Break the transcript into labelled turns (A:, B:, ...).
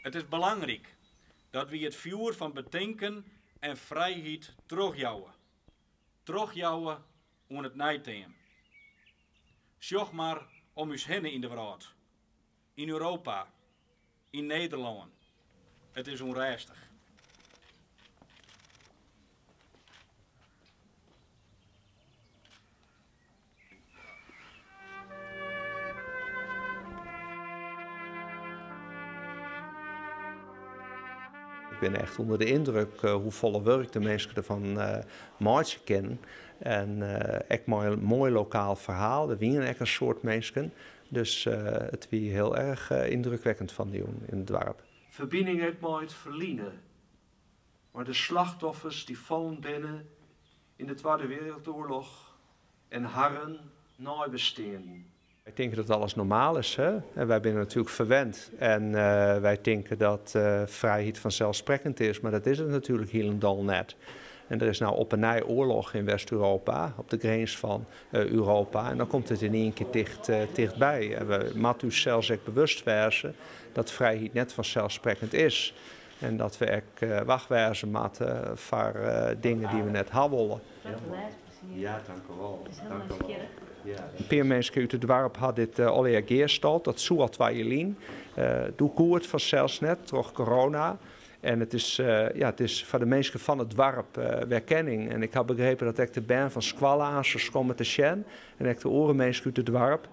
A: It is belangryk dat wy it fjoer fan betinken en frijheid trochjouwe. Trochjouwe oan it neiteam. Sjoch mar om ús hinne yn de wrâld. Yn Europa. Yn Nederlân. It is ûnrêstich.
B: Ik bin echt ûnder de yndruk hoefolle wurk de minsken derfan meitsje kinnen. En ek mei in moai lokaal ferhaal. Der wiene ek in soad minsken. Dus it wie hiel erch yndrukwekkend fan de jûn yn it doarp.
C: Ferbining ek mei it ferline, mei de slachtoffers dy't fallen binne yn de Twadde Wereldoarloch en harren neibesteanden.
B: Wy tinke dat alles normaal is. Hè? En wy binne natuerlik ferwend en wy tinke dat frijheid fanselssprekkend is, mar dat is it natuerlik hielendal net. En der is no op 'e nij oarloch yn West-Europa, op de grins fan Europa. En dan komt it yn ien kear ticht, tichtby. En we moatte ús sels ek bewust wêze dat frijheid net fanselssprekkend is. En dat we ek wach wêze moatte foar dingen dy't we net ha wolle.
D: Ja, tankewol.
B: In pear minsken út it doarp ha dit allegear gearstald. Dat soe al twa jier lyn. Doe koe it fansels net troch corona. En it is, ja, it is foar de minsken fan it doarp werkenning. En ik ha begrepen dat ek de bern fan skoalle aansens komme te sjen. En ek de oare minsken út it doarp.